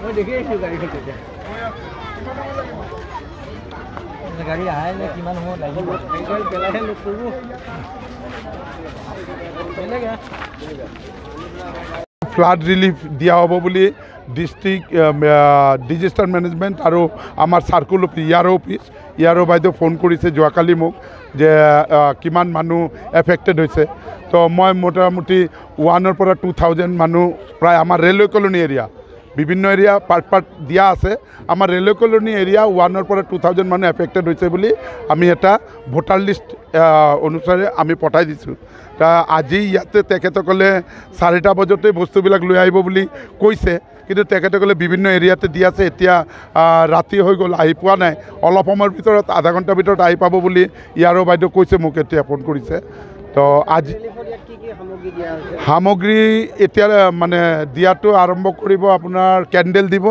মই দেখি আহিছোঁ গাড়ীখন তেতিয়া। গাড়ী আহাই নাই, কিমান সময় লাগিব পেলাইহে লোক কৰিব। বেলেগ। ফ্লাড ৰিলিফ দিয়া হ'ব বুলি ডিষ্ট্ৰিক্ট ডিজাষ্টাৰ মেনেজমেণ্ট আৰু আমাৰ চাৰ্কুল অফিচ, ইয়াৰো অফিচ, ইয়াৰো বাইদেউ ফোন কৰিছে যোৱাকালি মোক যে কিমান মানুহ এফেক্টেড হৈছে। তো মই মোটামুটি 1ৰ পৰা 2000 মানুহ প্ৰায় আমাৰ ৰেলৱে কলনী এৰিয়া, বিভিন্ন এৰিয়া পাৰ্ট পাৰ্ট দিয়া আছে, আমাৰ ৰেলৱে কলনী এৰিয়া 1ৰ পৰা 2000 মানুহ এফেক্টেড হৈছে বুলি আমি এটা ভোটাৰ লিষ্ট অনুসাৰে আমি পঠাই দিছোঁ। তা আজি ইয়াতে তেখেতসকলে 4টা বজাতে বস্তুবিলাক লৈ আহিব বুলি কৈছে, কিন্তু তেখেতসকলে বিভিন্ন এৰিয়াতে দি আছে। এতিয়া ৰাতি হৈ গ'ল, আহি পোৱা নাই। অলপ সময়ৰ ভিতৰত, আধা ঘণ্টাৰ ভিতৰত আহি পাব বুলি ইয়াৰো বাইদেউ কৈছে, মোক এতিয়া ফোন কৰিছে। তো আজি সামগ্ৰী এতিয়া মানে দিয়াটো আৰম্ভ কৰিব। আপোনাৰ কেণ্ডেল দিব,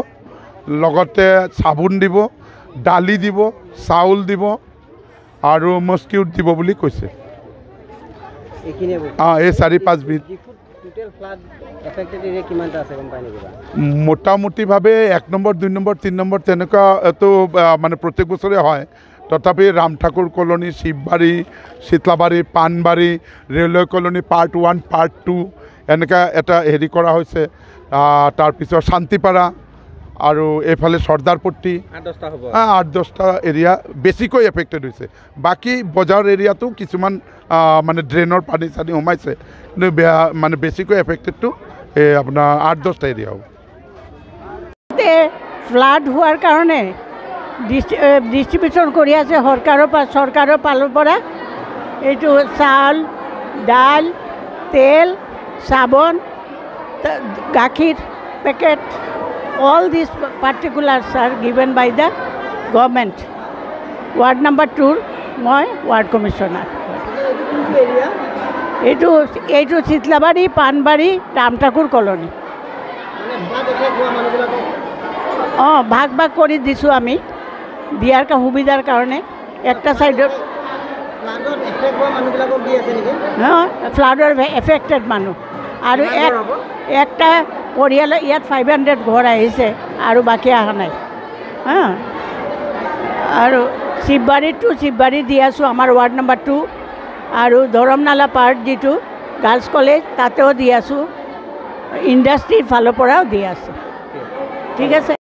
লগতে চাবোন দিব, দালি দিব, চাউল দিব আৰু মস্কিউট দিব বুলি কৈছে। অঁ, এই 4-5 বিধ। মোটামুটিভাৱে 1 নম্বৰ, 2 নম্বৰ, 3 নম্বৰ তেনেকুৱাটো মানে প্ৰত্যেক বছৰে হয়। তথাপি ৰামঠাকুৰ colony, Shivbari, Shitalabari, Panbari, railway colony part 1, part 2 এনেকুৱা এটা হেৰি কৰা হৈছে। তাৰপিছত শান্তিপাৰা আৰু এইফালে চৰ্দাৰপট্টি, 8-10টা এৰিয়া বেছিকৈ এফেক্টেড হৈছে। বাকী বজাৰ এৰিয়াটো কিছুমান মানে ড্ৰেইনৰ পানী চানী সোমাইছে, কিন্তু বেয়া মানে বেছিকৈ এফেক্টেডটো এই আপোনাৰ 8-10টা এৰিয়া হ'ব। ফ্লাড হোৱাৰ কাৰণে ডিষ্ট্ৰিবিউশ্যন কৰি আছে চৰকাৰৰ ফালৰ পৰা। এইটো চাউল, দাইল, তেল, চাবোন, গাখীৰ packet, all these particulars are given by the government. Ward number 2ৰ মই ৱাৰ্ড কমিশ্যনাৰ। এইটো শীতলাবাৰী, পাণবাৰী, ৰামঠাকুৰ কলনী। অঁ, ভাগ ভাগ কৰি দিছোঁ আমি দিয়াৰ সুবিধাৰ কাৰণে একটা ছাইডত। অঁ, ফ্লাডৰ এফেক্টেড মানুহ আৰু একটা পৰিয়ালে ইয়াত 500 ঘৰ আহিছে আৰু বাকী অহা নাই। হা, আৰু শিৱবাৰীতো শিৱবাৰী দি আছোঁ, আমাৰ ৱাৰ্ড নম্বৰ 2, আৰু ধৰমনালা পাৰ্ট যিটো গাৰ্লছ কলেজ তাতেও দি আছোঁ, ইণ্ডাষ্ট্ৰীৰ ফালৰ পৰাও দি আছোঁ। ঠিক আছে।